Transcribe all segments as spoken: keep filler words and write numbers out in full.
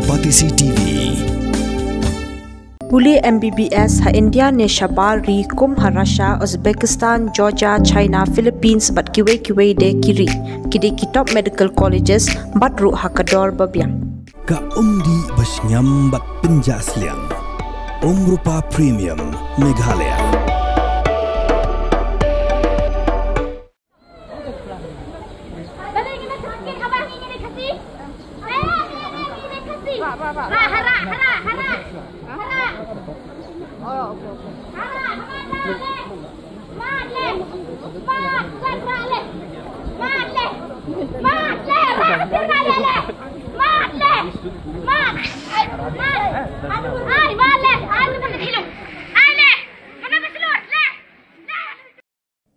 Batesi T V. Pule M B B S ha India ne shabar ri kum ha Russia, Uzbekistan, Georgia, China, Philippines bad kiwei kiwei de ki ri. Ki dei ki top medical colleges bad ruh ha ka dor ba biang. Ka umdih ba shngiam bad pynjah sliang. Umrupa Premium Meghalaya.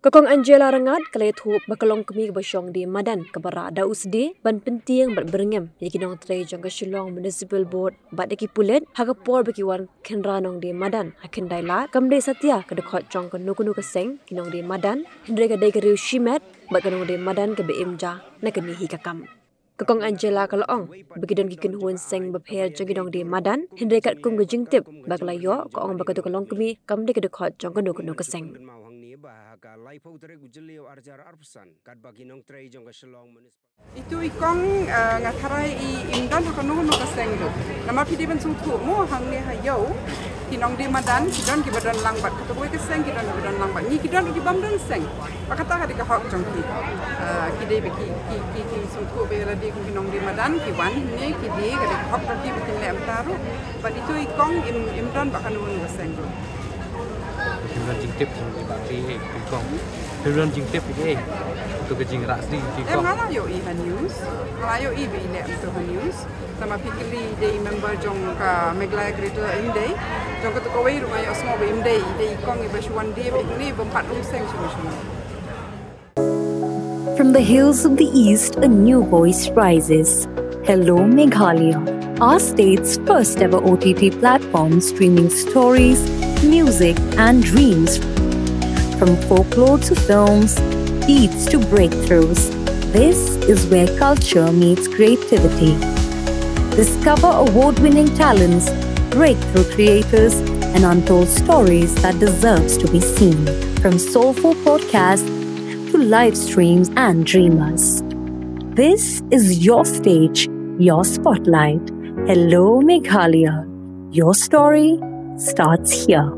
Ka Kong Angela Rangad ka la ïathuh ba ka longkmie kaba shong die madan kaba rah da u sdie ban pyntieng bad byrngem ïa ki nongtrei jong ka Shillong Municipal Board bad ïa ki pulit ha ka por ba ki wan khynra nongdie madan ha Khyndailad kam dei satia ka dkhot jong kano kano ka seng ki nongdie madan, hynrei ka dei ka riew shimet bad ka nongdie madan kaba im ja na kane hi ka kam. Ka Kong Angela ka la ong ba ki don ki kynhun seng bapher jong ki nongdie madan, hynrei katkum ka jingtip ba ka la ïoh, ka ong ba kato ka longkmie kam dei ka dkhot jong kano kano ka seng. Itu i kong, eh, nga tharai i im don ha kano kano ka seng ruh. Namar phi dei ban sngewthuh mo hangne ha ïew ki nongdie madan ki don kiba don lang bad kato kawei ka seng, ki don kiba don lang bad ngi, ki don ruh ki bym don seng. Ba kata ka dei ka hok jong ki. Eh, ki dei ba ki, ki, ki, ki sngewthuh ba ïa lade kum ki nongdie madan ki wan ne ki dei, ka dei ka hok jong ki ba kin leh mynta ruh. Bad itu i kong im, im don ba kano kano ka seng ruh. Phim don jingtip jong i ba ki, eh, i kong. Phim don jingtip i, eh. Itu ka jingrah sdie i kong. Em, nga la ïohi ha news. Nga la ïohi ba i leh itu ha news. Tangba phi kylli dei member jong ka Meghalaya Greater, im dei. Jong kato kawei ruh nga ïohsngew ba im dei, dei i kong iba shu wan die ba i kong, im pat rung seng shuh shuh. From the hills of the East, a new voice rises. Hello Meghalaya, our state's first ever O T T platform streaming stories, music, and dreams. From folklore to films, beats to breakthroughs, this is where culture meets creativity. Discover award winning talents, breakthrough creators, and untold stories that deserves to be seen. From soulful podcasts to live streams and dreamers. This is your stage, your spotlight. Hello Meghalaya. Your story starts here.